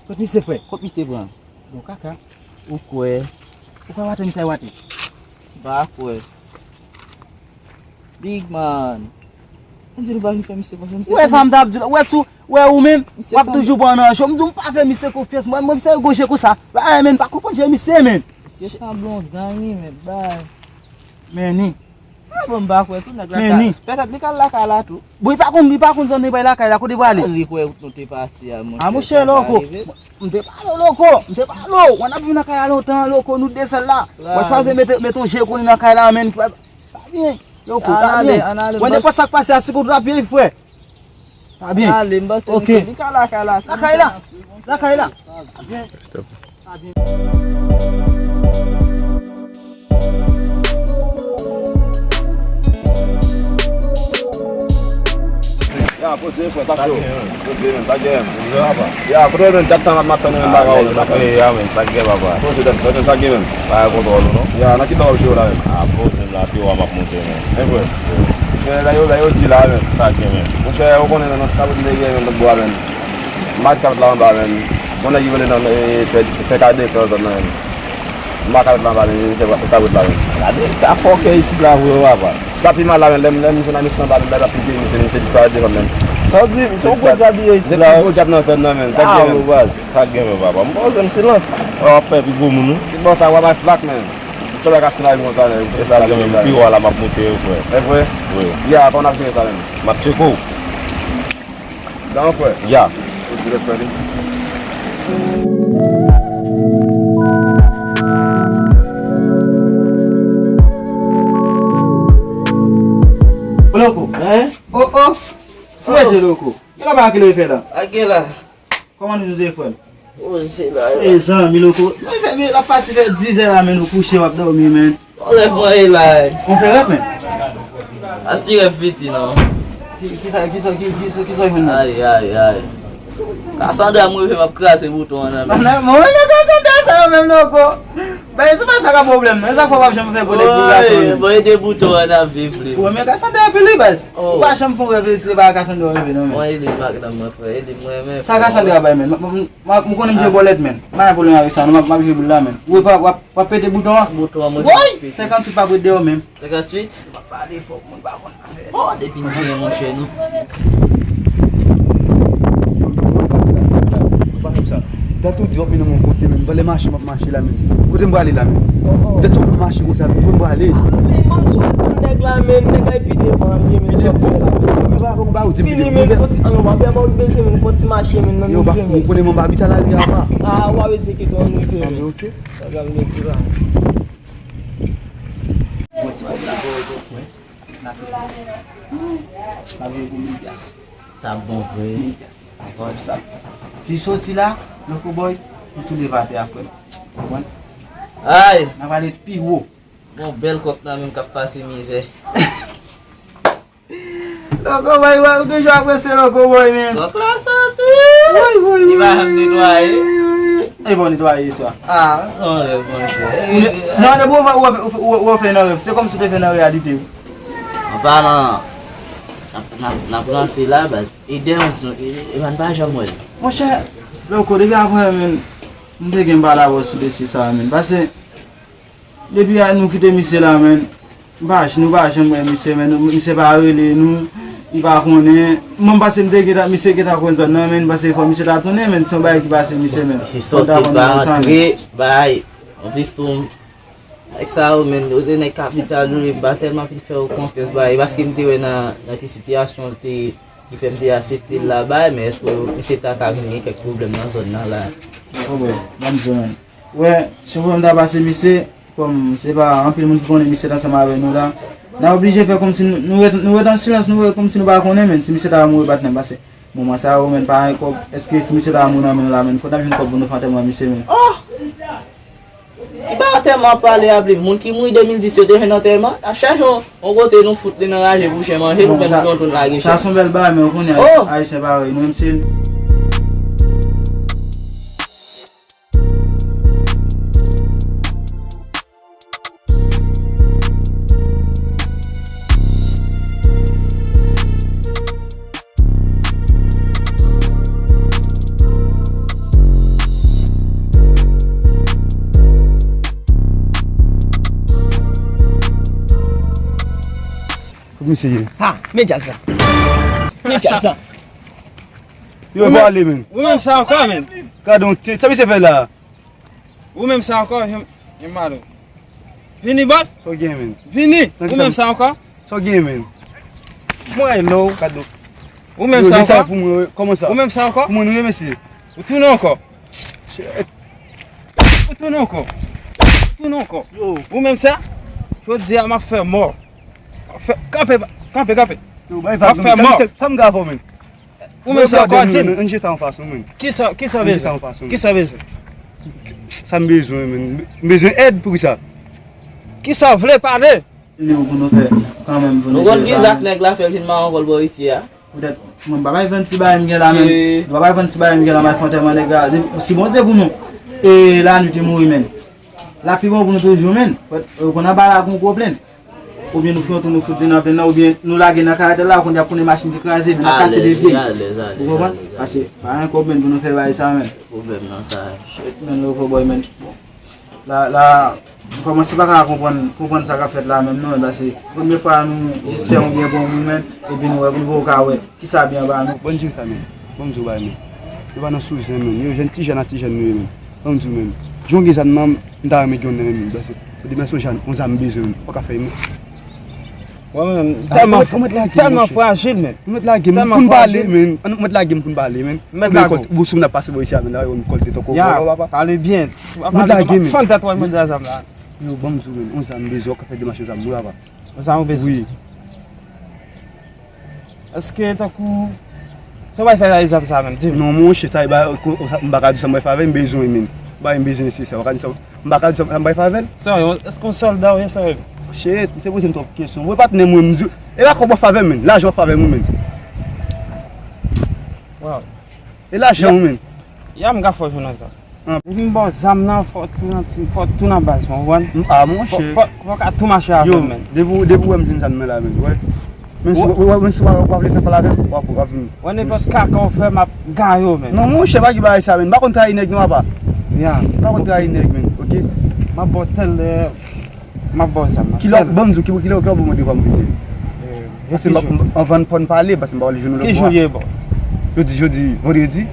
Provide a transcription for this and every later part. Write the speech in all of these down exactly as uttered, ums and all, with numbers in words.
Kot misye, frè? Kot misye pran? Bon kaka. Ou kwè? Ou kwè wate misye wate? M pa kwè. Big man. Ann di nou pa vin fè misye konfyans. Ou wè sa m t ap di w la? Ou wè sou, ou wè ou menm, w ap toujou pran nan cho. M di w m pa fè misye konfyans. Mwen, mwen, misye gon je konsa. Bagay, men, m pa konprann je misye, men. Misye sanble yon gang, wi, men, bay. Men ni. Ah, bon, m pa kwè tou, nèg lakay. Men ni. Petèt li k al lakay la tou. Bon, li pa konn, li pa konn zòn li bay lakay la, kote l prale? Li kwè nou te pase a, monchè. Ah, monchè, loko. M te pale w, loko. M te pale w. Mwen ap viv nan kay la lontan, loko, nou desann la. Mwen chwazi mete, mete yon je konnen nan kay la, men. Pa byen. Loko, pa byen. Mwen nenpòt sa k pase a, si kote w ap ye, frè. Pa byen. Ale, m panse li ka lakay la. Lakay la. Lakay la. Pa byen. Pa byen. Ya, poze, frè, sa cho. Poze, men, sa gen. Ya, kote w menm, dat tan m ap tann ou menm, baka ou, sa fè. Ya, men, sa gen, papa. Poze, dat, dat, sa gen, men. Pa kontwòl ou, non? Ya, nan ki tan w ap jwe la, men? A, poze m la, pi w a m ap monte, men. E vre? Monchè, la yo, la yo di la, men. Sa gen, men. Monchè, ou konnen, men, nan kabrit nèg yo, men, nan bwa, men. M ak kabrit la anba, men. Bon, nèg yo vle nan, e, fè, fè kade fè zòn nan, men. M ak kabrit la anba, men, se kabrit la, men. Gade, sa fòkè isit la, vre, papa. Sa pi mal la, men, lè m, lè m jwenn a misye anba, men, lè l ap pike, misye, misye disparèt devan m, men. Sa w di, se yon gwo djab li ye isit la. Se pi gwo djab nan zòn nan, men. Sa gen, men. Baz, sa gen, men, papa. M poze m silans. W ap fè pi gwo moun, wi. Bon, sa w ap bay flak, men. Sa w ka final konsa, men. E sa gen, men. Pi w a la, m ap monte, frè. E vre? Wi. Ya, kòman n ap jere sa, men? M ap tcheke w. Dan frè. Ya. Poze lòt frè li. Loko. Hein? Oh, oh. Frè de loko. Gen la pa ki lè fè la. A gen la. Kòman nou jwe frè m? Poze la. E zanmi loko. Mwen fè, men l ap pati fè diz è la, men nou kouche, w ap dòmi, men. Bon, rèv mwen e la. Ou fè rèv, men? A ti rèv piti, non. Ki, ki sa, ki sa, ki, ki sa, ki sa w jwenn nan? Ay, ay, ay. Kasandra, mwen, m ap kraze bouton an nan men. Mwen, mwen, Kasandra, sa yo menm, loko. Ben, se pa sa ka pwoblèm, non. E sa k fè w p ap janm fè pwoblèm pou gason, men. Bon, e de bouton an nan viv li. Ou renmen Kasandra anpil, wi, baz. Ou pa janm fè yon rèv, se pa Kasandra w reve, non, men. Mwen, e li, madanm mwen, frè, e li, mwen, men. Sa Kasandra bay, men? M konnen m jwe bòlèt, men. M pa gen pwoblèm avèk sa, non, m ap, m ap jwe boul la, men. Ou wè, w ap, w ap pete bouton an? Bouton an, mwen jwe. Woy! Senkanntuit pa prete yo menm. Senkanntuit? M ap pale fò, moun pa konn afè. Oh, depi n genyen, monchè, nou. Yo, yo, yo, pa fè m sa. Dat ou di w ap mennen m yon kote, men. Valè mache m ap mache la, men. Kote m prale la, men? Dat ou ap mache konsa, men. Kote m prale? Men, m ap sot konn nèg la, men. Nèg la pi devan, men. Pi devan? Fini, men, fò ti, an, non, m ap ba w de semenn, fò ti mache, men, nan. Yo, ba, ou konnen mwen pa abite a lari a, pa. Ah, w ap ezekite, an, nou fè. Ah, men, ok. Sa ka vin sou la. Bon, ti kòb la. Wi. N ap, n ap jwe pou mil pyas. T ap bon vre. Mil pyas. Ti kòb sa. Si soti la, loko bòy, nou tou leve atè a, frè m. Konprann? Ay! N ap ale pi wo. Bon, bèl kòk nan men m k ap pase mizè. Loko bòy, ou toujou apresye loko bòy, men. Kòk la soti. Woy, woy, woy. Li pa janm netwaye. E bon, netwaye sa. Ah, non, rèv, monchè. Non, depi ou fè, ou fè, ou fè, ou fè nan rèv, se kòmsi ou te fè nan reyalite, wi. An palan, n ap, n ap, n ap ranse la, baz. E dèyans nou, e, e, e, m pa janm wè l. Monchè, loko, depi apre, men, m te gen pale avè w sou dosye sa, men. Pase, depi a nou kite misye la, men, m pa, nou pa janm wè misye, men, misye pa rele nou, li pa konnen. Mwen, m panse m te gentan, misye gentan konn zòn nan, men, m panse fò misye ta tounen, men, se yon bagay ki pase misye, men. Misye sòti, pa antre, bay. Anplis tou, nèg sa yo, men, yo te nèg kapital, yo, m pa tèlman fin fè yo konfyans, bay, paske m te wè nan, nan ki sitiyasyon l te, ki fè m te aksepte l la, bay, men èske misye ta ka vin gen kèk pwoblèm nan zòn nan la? Bon, bon, ban m di w, men. Wè, se pwoblèm ta pase misye, kòm se pa anpil moun ki konnen misye t ansanm avè nou la. N a oblije fè kòmsi nou, nou ret, nou ret an silans, nou ret kòmsi nou pa konnen, men si misye ta mouri, patnè m, pase moman sa yo, men, pa gen kòb. Èske si misye ta mouri nan men nou la, men, kote n ap jwenn kòb pou nou fè antèman misye, men? Oh! Ki pa antèman w ap pale a, plim? Moun ki mouri de mil dis yo te jwenn antèman? A chak jou, yon kote nou fout li nan raje pou chen manje, nou pran yon tonn lage chen. Sa se yon bèl bagay, men ou konnen, Ayisyen, Ayisyen parèy nou menm, se Misye ye. Ha, men djaz la. Men djaz la. Yo, pale, men. Ou menm sa ankò, men. Gadon, sa misye fè la? Ou menm sa ankò, jan, jan malo. Vini, bòs. Sa w gen, men? Vini. Ou menm sa ankò? Sa w gen, men? Mwen, hello. Gadon. Ou menm sa ankò? Kòman sa? Ou menm sa ankò? Pou mwen, nou ye, mesye. Ou tounen ankò. Ou tounen ankò. Ou tounen ankò. Ou menm sa? Jodi a, m ap fè mò. Kanpe, kanpe, kanpe. M ap fè mò. Sa m ka fè, men? Ou menm sa ankò, di m. Ann jwe sa yon fason, men. Kisa, kisa w bezwen? Kisa w bezwen? Sa m bezwen, men. M bezwen èd pou kisa? Kisa w vle pale? Li ou pou nou fè kanmenm pou nou jwe sa. Nou konn ki zak nèg la fè l vin mawon kò l bò isi a? Poutèt, mwen pa bay vann ti bagay m gen la, men. Mwen pa bay vann ti bagay m gen la, m al fè antèman nèg la. Si Bondye pou nou, e lannuit te mouri, men. L ap pi bon pou nou toujou, men. Ou konn anba la gon gwo plenn. Oubyen nou fè yon tou nou fout vin nan plenn nan, oubyen nou lage nan karatèl la, kounye a konnen machin ki kraze, men n ap kase de pye. Ou konprann? Paske pa gen kòb, men, pou nou fè bagay sa, men. Pwoblèm nan sa. Shit, men, loco boy, men. Bon. La, la, m kòmanse pa ka konprann, konprann sa k ap fèt la menm non, men paske premye fwa nou jis fè yon byen pou yon moun, men, epi nou wè, nou poko ka wè kisa byen ba nou. Bon, di sa, men. Bon, m di w bagay, men. Nou pa nan sou zen, men. Yo, jèn ti jèn a ti jèn nou ye, men. Bon, m di w, men. Jan w gen zam nan, m ta renmen gen youn nan men, men. Paske, demen se yon zam, yon zam m bezwen, men. Ou pa ka fè, men. Mwen menm, m tèlman, tèlman frajil, men. Ou mèt lage m pou n pale, men. Ou mèt lage m pou n pale, men. M mèt lage w. Ou sou m ap pase bò isi a, men, la, yon kòlte tankou yon vòlò, papa. Pale byen. Ou mèt lage, men. Fann tèt ou al mande zam la. Yo, ban m di w, men, yon zam m bezwen, ou ka fè demach yon zam, wi, papa. Yon zam ou bezwen? Wi. Èske tankou, sa w pral fè avèk zam sa menm, di m? Non, monchè, sa, e ba, ko, sa, m pa ka di sa m pral fè avè l, m bezwen, men. Bagay m bezwen, se sa, ou ka di sa. M pa ka di sa m pral fè avè l. Sa, yo, èske yon sòlda ou ye, sa, yo? Shit, misye poze m twòp kesyon. Mwen patnè mwen, m di, e pa kòb w ap fè avè m, men. Lajan w ap fè avè m, men. Wow. E lajan w, men. Ya, m ka fè w jwenn nan sa. Depi m ba w zam nan, fò w tou nan ti, fò w tou nan baz mwen, ou konprann? Ah, monchè. Fò, fò, fò w ka tou mache avè m, men. Depi, depi w wè m jwenn zam nan la, men, wè. Menm si, wè, wè, menm si w pa, w pa vle fè pale avè m, w ap, w ap vin. Wè, nenpòt kaka w fè, m ap gaye w, men. Non, monchè, pa gen bagay sa, men. M pa konn trayi nèg, non, papa. Ya. M pa konn trayi nèg, men, oke? M ap ba w tèl lè, m ap ba w zam nan. Kilè, ban m di w, ki, kilè, kilè w mande pou m vini? Paske m pa, anvan n fò n pale, paske m pa wè jounen lòt bò a. Ki jou ye, bò? Jodi, jodi, vandredi.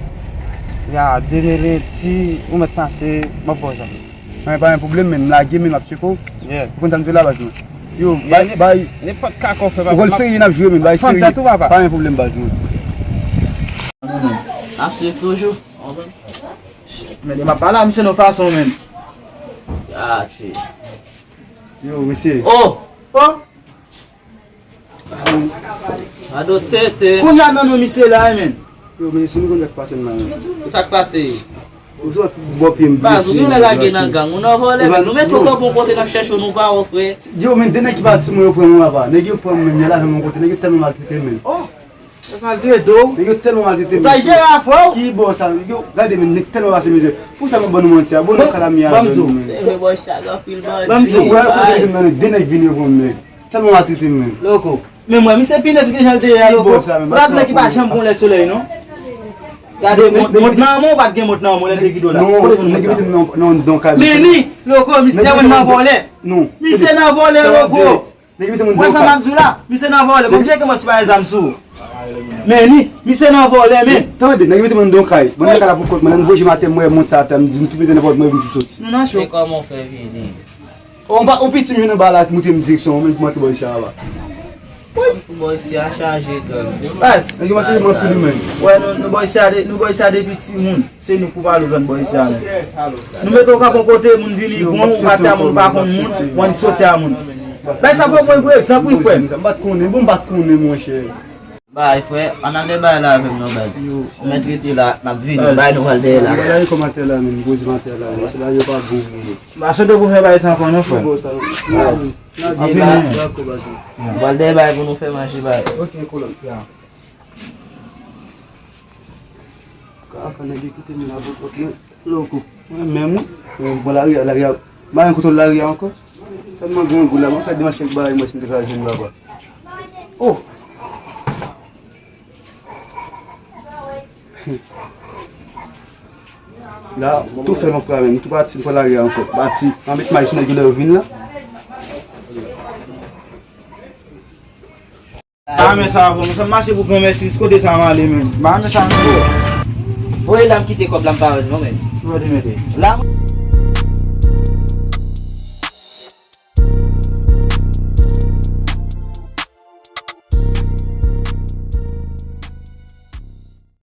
Ya, demen lendi, ou mèt pase, m ap ba w zam. An, pa gen pwoblèm, men, m lage, men m ap tcheke w. Yeah. Ou konn sa m di w la, baz mwen. Yo, bay, bay. Nenpòt kaka w fè, papa. Ou konn serye n ap jwe, men, bay serye. Fann tèt ou, papa. Pa gen pwoblèm, baz mwen. N ap swiv toujou. Men, m ap pale a misye nan fason, men. Ah, shit. Yo, mesye. Oh! Oh! Ado tete. Kounye a nan non misye la, men. Yo, men si nou konn sa k pase m la, men. Sa k pase? Ou sot bò pye m blese. Baz, ou genlè lage nan gang, ou nan vòlè, men nou mete w kanpe yon kote n ap chèche w, nou pa wè w, frè. Yo, men de nèg ki pati sou mwen yo pran mwen apa. Nèg yo pran mwen, men lajan mwen kote, nèg yo tèlman maltrete, men. Oh! Yo maltrete w? Nèg yo tèlman maltrete, men. Ou ta jere afè w? Ki bò sa, yo, gade, men, nèg tèlman pase mizè. Pou sa m ap ban nou manti a, bon, nou kalami a. Ban m di w. Se vre, bò sa gen anpil bandi. Ban m di w. Yo, wè, kote m nan de nèg vini yo pran mwen. Tèlman maltrete m, men. Loko. Men mwen, misye pi nèf ke jan l te ye a, loko. Ou ta di nèg ki pa janm gon lè solèy, non? Gade, mont, mont nan men w, ou pa t gen mont nan men w, lè l te kite w la. Kote w jwenn mont sa? Non, nèg yo mete m nan, nan, nan kay. Men ni, loko, misye nan vòlè. Non. Misye nan vòlè, loko. Nèg yo mete m nan kay. Wè sa m ap di w la? Misye nan vòlè. Bon, misye kòmanse bay zam sou ou. Men ni, misye nan vòlè, men. Tande, nèg yo mete m nan kay. Mwen nan kay la pou kont mwen, lè m voye je m atè, m wè mont sa atè, m di m tou pete nenpòt mwen, epi m tou soti. Nou nan cho. E kòman w fè vini? On ba, on piti m jwenn anba la ki montre m direksyon, menm ki m antre bò isi a la. Wi. Bò isi a chaje gang. Baz. Nèg yo montre m anpil, men. Wè, nou, nou bò isi a de, nou bò isi a depi timoun. Se nou k pou pale w jwenn bò isi a, men. Nou mete w kanpe yon kote, moun vini, bon, ou pati a moun, ou pa konn moun, ou annik soti a moun. Bagay sa fò pran pou egzanp, wi, frè m. M pa t konnen, bon, m pa t konnen, monchè. Bay, frè, ann al dèbay la avè m non, baz. Ou mèt rete la, n ap vini, bay nou pral dèyè la. Gade kòmantè la, menm, gwo kòmantè la, men se la yo pa bon, men. M pa sot pou fè bagay sa ankò non, frè. Bon, sa, baz. N ap vini. Dakò, baz. Pral dèbay pou nou fè manje, bay. Ok, kolòn. Kaka nèg yo kite m la pou kont mwen. Loko. Mwen menm, wi. Mwen bon lari a, lari a. M pa gen kontwòl lari a ankò. Tèlman grangou la, mwen fè demach kèk bagay, mwen si m te ka jwenn papa. Oh! La, tou fè non frè menm, tou pati, m pran lari a ankò. Pati, m a met may sou nèg yo lè yo vin la. Granmè sa avè w, m mache pou granmè sis, kote sa m ale menm? Ba men sa m fè. Voye la m kite kòb la m pa wè non menm. Mwen te mete. La.